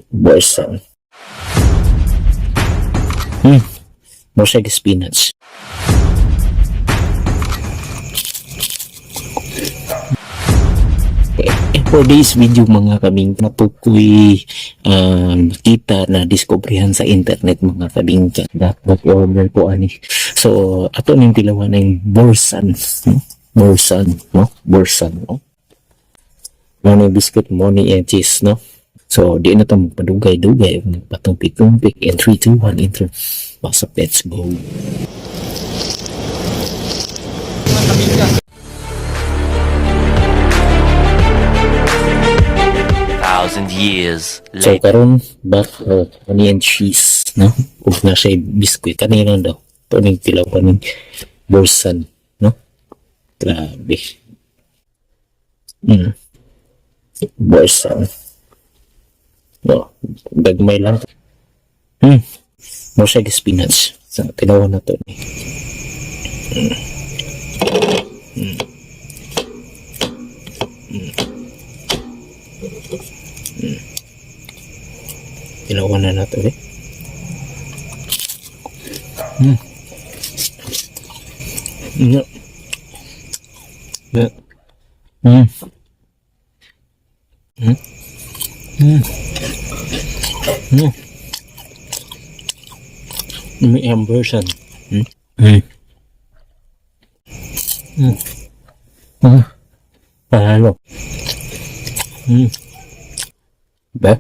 Boursin. More siya spinach. For this video, mga kaming, natukoy nakita na diskubrihan sa internet, mga kabingka. Dapat order ko ani. So ato ning tilawan ng Boursin, no? Boursin, no? Boursin, no? Mo ni biscuit, mo ni and cheese, no? So di na to magpadugay-dugay, magpatumpik-tumpik in 3, 2, 1, enter. Basta let's go. Thousand years So later. karon back honey and cheese, no? Ug na siya biscuit kanina daw. Ito ning tilaw kaning Boursin, no? Grabe. Boursin. No, gagmay lang. Mo siya spinach. So, tilawan na to ni. Tilawan na nato eh. Yeah. Yeah. May version. Panalo. Ba?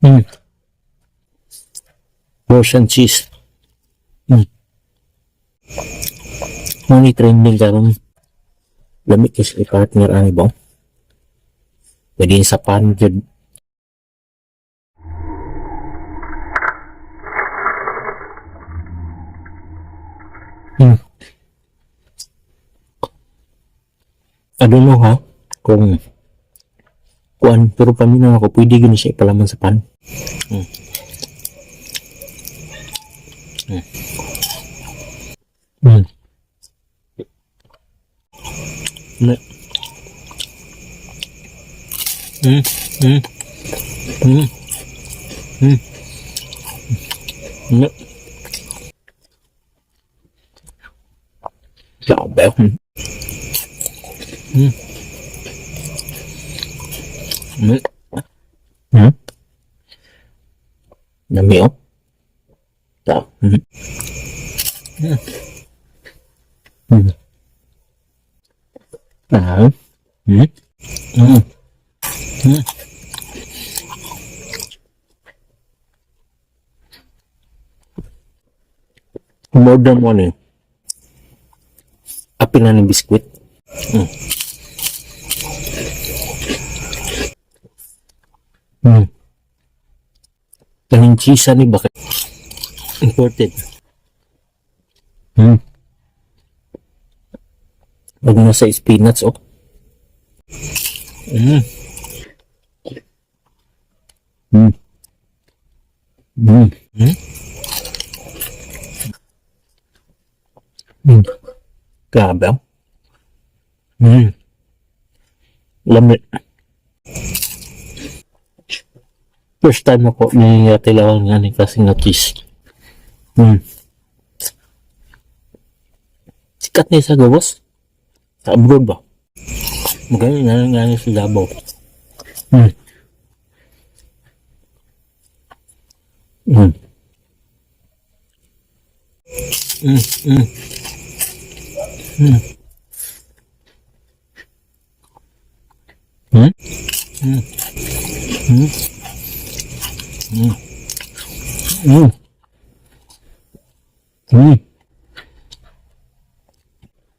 Hmm? Boursin cheese. Mao trending karon. Lamit kay sa partner ani ba? Pwede sa pan jud. I don't know ha kung kuan, pero paminaw ako, pwede gini siya ipalaman sa pan. Na. Na. Grabe. Lami oh. Ta. Ah. More than one eh. Apil na ng biskwit. Kaning cheese ani ba kay imported? Wag na sa spinach oh. Grabe. Ah. Lami. First time ako nangingatilawan nga ni kasi nga cheese. Sikat niya sa gawas. Sa abroad ba? Magaling nga nga niya sa Davao.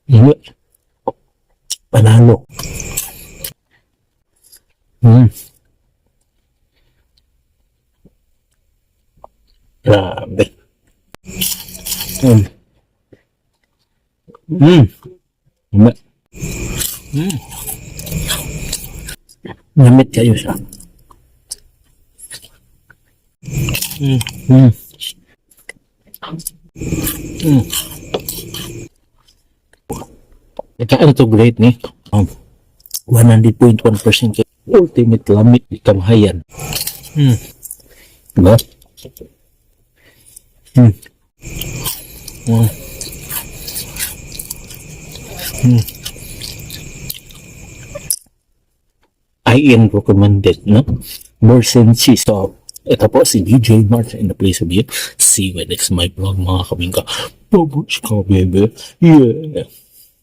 Ini. Panalo. Grabe. Namit kayo siya. Ika ano to great ni? 100.1% kay ultimate lamit di kamahayan. Diba? I am recommended, no? Boursin cheese. So, ito po si DJ March in the place of you. See you next my vlog, mga kabingka. Babushka, baby. Yeah.